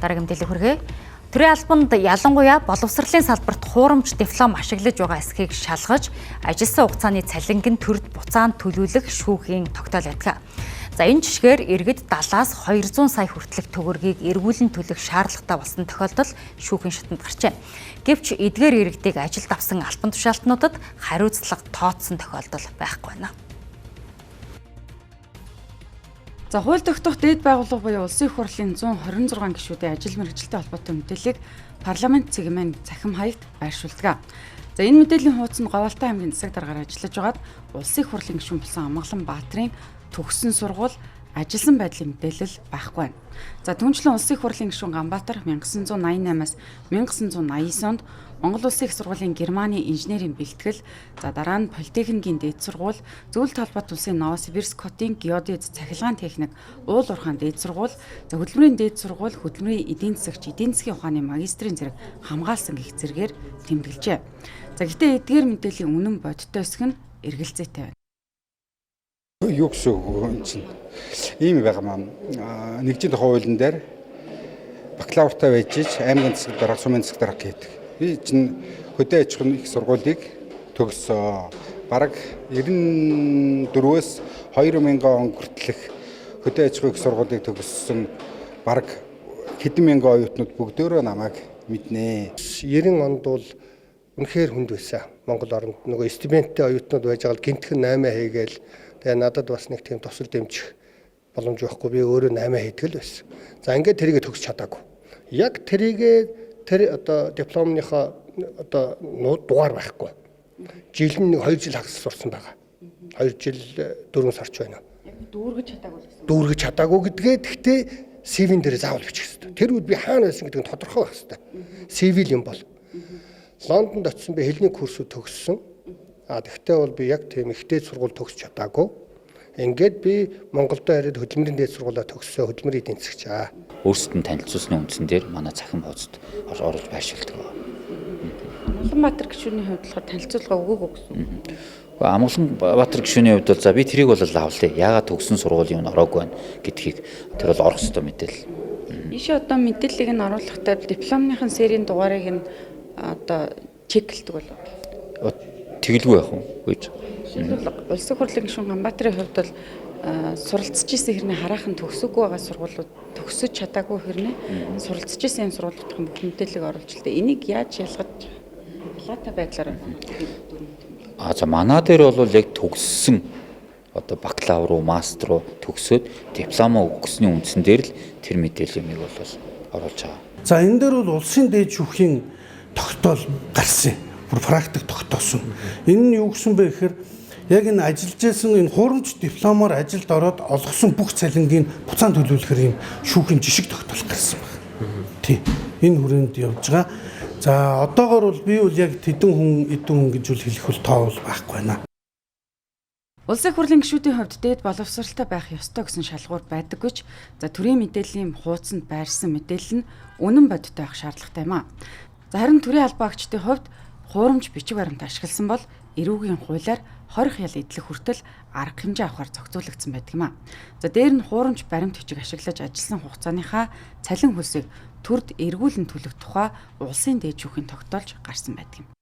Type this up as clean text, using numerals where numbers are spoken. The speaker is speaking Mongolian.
Дараагийн мэдээлэл хүргэе. Төрийн албанд ялангуяа боловсролын салбарт хуурамч диплом ашиглаж байгаа эсхийг шалгаж, ажилласан хугацааны цалинг нь төрд буцаан төлөвлөх шүүхийн тогтоол байдаг. За, энэ жишгээр иргэд 70-аас 200 сая хүртэлх төгрөгийг эргүүлэн төлөх шаардлагатай болсон тохиолдол шүүхийн шатанд гарчээ. Гэвч эдгээр иргэдийг ажилд авсан албан тушаалтнуудад хариуцлага тооцсон тохиолдол байхгүй байна. За, хууль тогтоох дээд байгууллага буюу Улсын их хурлын 126 гишүүдийн ажил мэргэжилтэй холбоотой мэдээллийг парламент цэгмэн цахим хаягт байршуулдаг. За, энэ мэдээллийн хуудас нь Говьалтай аймгийн засаг даргаар ажиллаж байгаад Улсын их хурлын гишүүн болсон Амгалан Баатрын төгссөн сургууль, ажилласан байдлын мэдээлэл байхгүй байна. За, түүнчлэн Улсын их хурлын гишүүн Ганбаатар 1988-аас 1989 онд Монгол Улсын их сургуулийн Германы инженерийн бэлтгэл, за дараа нь Политехникийн дээд сургууль, Зөвлөлт холбоот улсын Новосибирск хотын геодез цахилгаан техник, уул уурхаан дээд сургууль, за хөдөлмөрийн дээд сургууль, хөдөлмөрийн эдийн засагч, эдийн засгийн ухааны магистрийн зэрэг хамгаалсан гэх зэрэгээр тэмдэглэжээ. За, гэхдээ эдгээр мэдээллийн үнэн бодиттой эсэх нь эргэлзээтэй байна. Юу гэсэн үг юм чинь ийм байгаа маа. Нэгжийн тухай хуулийн дээр бакалавртай байж ич аймгийн засаг дарга, сумын засаг дарга гэдэг. Би чинь хөдөө аж ахуйн их сургуулийг төгссөө. Бараг 94-өөс 2000 он хүртэлх хөдөө аж ахуйн их сургуулийг төгссөн бараг хэдэн мянган оюутнууд бүгдөөрөө намайг мэднэ. 90 онд бол үнэхээр хүнд байсан. Монгол оронд нөгөө стипендтэй оюутнууд байж байгаа л гинтхэн 8 хийгээл, тэгээ надад бас нэг тийм тусал дэмжих боломж байхгүй, би өөрөө 8 хийдэг л байсан. За, ингээд тэрийгэ төгсч чадаагүй. Яг тэрийгэ тэр одоо дипломныхоо одоо дугаар байхгүй. Жил нь нэг 2 жил хагас сурсан байгаа. 2 жил 4 сар ч байна. Дүүргэж чадаагүй гэсэн. Дүүргэж чадаагүй гэдгээ тэгтээ CV-н дээр заавал бичих хэрэгтэй. Тэр үед би хаана байсан гэдэг нь тодорхой байх хэрэгтэй. CV л юм бол. Лондонд очисон, би хэлний курсүүд төгссөн. А тэгтээ бол би яг тийм их дээд сургууль төгсч чадаагүй. Ингээд би Монголдо ирээд хөдөлмөрийн дээд сургуулаа төгссөн, хөдөлмөрийн эдийн засагч аа. Өөрсдөд нь танилцуулсны үндсэн дээр манай цахим хуудасд оруулж байршуулдаг байна. Амгаланбаатар гишүүний хувьд болохоор танилцуулга өгөөгүй гэсэн. Амгаланбаатар гишүүний хувьд бол за би тэрийг бол авлаа. Яагаад төгссөн сургуулийн юм ороогүй байна гэдгийг, тэр бол орох ёстой мэдээлэл. Ийшээ одоо мэдээллийг нь оруулахдаа дипломныхын серийн дугаарыг нь одоо чеклдэг болов. Тэгэлгүй яах вэ гэж. Жишээлбэл, Улсын хурлын гишүүн Ганбаатарын хувьд бол суралцж исэн хэрнээ хараахан төгсөөгүй байгаа сургуулиуд, төгсөж чадаагүй хэрнээ суралцж исэн юм сургуулиудын бүх мэдээллийг оруулж л дээ. Энийг яаж ялгаж, ялгаатай байдлаар? А за, манай дээр бол яг төгссөн одоо бакалавр уу, мастер уу төгсөөд дипломоо өгсөний үндсэн дээр л тэр мэдээллийг бол оруулж байгаа. За, энэ дээр бол улсын дээд шүүхийн тогтоол гарсан. Бүр практик тогтоосон. Энэ нь юу гэсэн бэ гэхээр яг энэ ажиллаж байсан энэ хуурамч дипломоор ажилд ороод олгосон бүх цалингийг буцаан төлөвлөхөр юм шүүхийн жишг тогтоол гарсан байна. Тий. Энэ хүрээнд явж байгаа. За, одоогор бол би бол яг тэдэн хүн, эдэн хүн гэж бол хэлэх бол тоо бол байхгүй байна. Улсын их хурлын гишүүдийн хувьд дээд боловсралтай байх ёстой гэсэн шалгуур байдаггүй ч за төрийн мэдээллийн хуудсанд байрсан мэдээлэл нь үнэн бодиттой байх шаардлагатай юм а. За, харин төрийн албан агчдын хувьд хуурамч бичиг баримт ашигласан бол эрүүгийн хуулиар 20 хял эдлэх хүртэл арга хэмжээ авахар зохицуулагдсан байдаг юм а. За, дээр нь хуурамч баримт бичиг ашиглаж ажилласан хугацааныхаа цалин хөлсийг төрд эргүүлэн төлөх тухай улсын дээд шүүхийн тогтоолж гарсан байдаг юм.